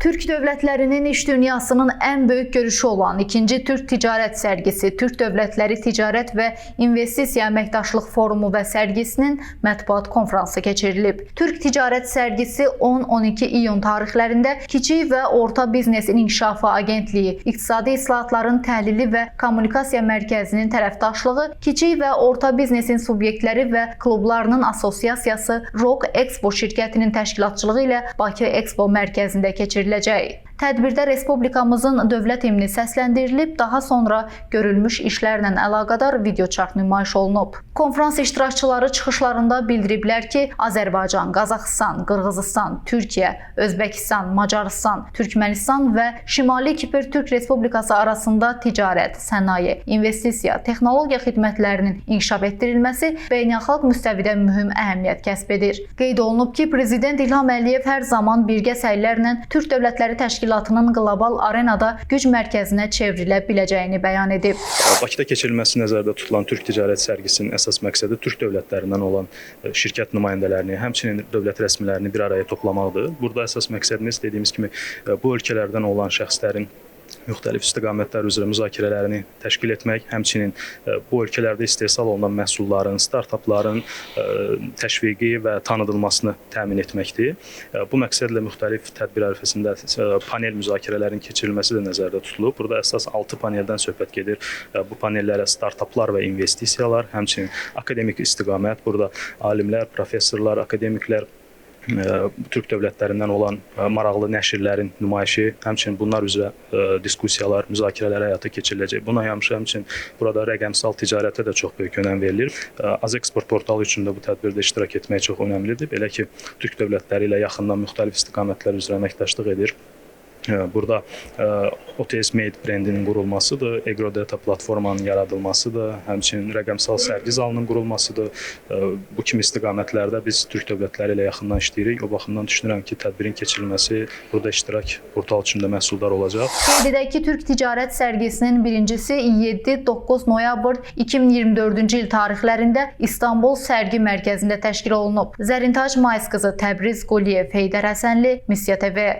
Türk dövlətlərinin iş dünyasının ən böyük görüşü olan ikinci Türk Ticarət Sərgisi, Türk Dövlətləri Ticarət və İnvestisiya Əməkdaşlıq Forumu və sərgisinin mətbuat konfransı keçirilib. Türk Ticarət Sərgisi 10-12 iyun tarixlərində Kiçik və Orta Biznesin İnkişafı Agentliyi, İqtisadi İslahatların Təhlili və Kommunikasiya Mərkəzinin tərəfdaşlığı, Kiçik və Orta Biznesin Subyektləri və Klublarının Assosiasiyası Rock Expo şirkətinin təşkilatçılığı ilə Bakı Expo mərkəzində keçiriləcək. Tədbirdə Respublikamızın dövlət himni səsləndirilib, daha sonra görülmüş işlərlə əlaqədar videoçarx nümayiş olunub. Konfrans iştirakçıları çıxışlarında bildiriblər ki, Azərbaycan, Qazaxıstan, Qırğızıstan, Türkiyə, Özbəkistan, Macarıstan, Türkmənistan və Şimali Kipr Türk Respublikası arasında ticarət, sənaye, investisiya, texnologiya xidmətlərinin inkişaf etdirilməsi beynəlxalq müstəvidə mühüm əhəmiyyət kəsb edir. Qeyd olunub ki, Prezident İlham Əliyev hər zaman birgə səylərlə Türk Dövlətləri Təşkilatının qlobal arenada güc mərkəzinə çevrilə biləcəyini bəyan edib. Bakıda keçirilməsi nəzərdə tutulan Türk Ticarət Sərgisinin əsas məqsədi Türk dövlətlərindən olan şirkət nümayəndələrini, həmçinin dövlət rəsmilərini bir araya toplamaqdır. Burada əsas məqsədimiz dediyimiz kimi bu ölkələrdən olan şəxslərin müxtəlif istiqamətlər üzrə müzakirələrini təşkil etmək, həmçinin bu ölkələrdə istehsal olunan məhsulların, startapların təşviqi və tanıdılmasını təmin etməkdir. Bu məqsədlə müxtəlif tədbir ərəfəsində panel müzakirələrin keçirilməsi də nəzərdə tutulub. Burada əsas 6 paneldən söhbət gedir. Bu panellərə startaplar və investisiyalar, həmçinin akademik istiqamət, burada alimlər, professorlar, akademiklər, Türk dövlətlərindən olan maraqlı nəşrlərin nümayişi, həmçinin bunlar üzrə diskussiyalar, müzakirələr həyata keçiriləcək. Buna yanaşı həmçinin burada rəqəmsal ticarətə də çox böyük önəm verilir. Azeksport portalı üçün də bu tədbirdə iştirak etmək çox önəmlidir. Belə ki, Türk dövlətləri ilə yaxından müxtəlif istiqamətlər üzrə əməkdaşlıq edir. Burada OTS Made brendinin qurulmasıdır, Egrodata platformanın yaradılmasıdır, həmçinin rəqəmsal sərgi zalının qurulmasıdır. Bu kimi istiqamətlərdə biz Türk dövlətləri ilə yaxından işləyirik. O baxımdan düşünürəm ki, tədbirin keçirilməsi, burada iştirak portal üçün də məhsuldar olacaq. Qeyd edək ki, Türk Ticarət Sərgisinin birincisi 7-9 noyabr 2024-cü il tarixlərində İstanbul Sərgi Mərkəzində təşkil olunub. Zərintac Mayısqızı, Təbriz Quliyev, Heydər Həsənli, Missiya TV.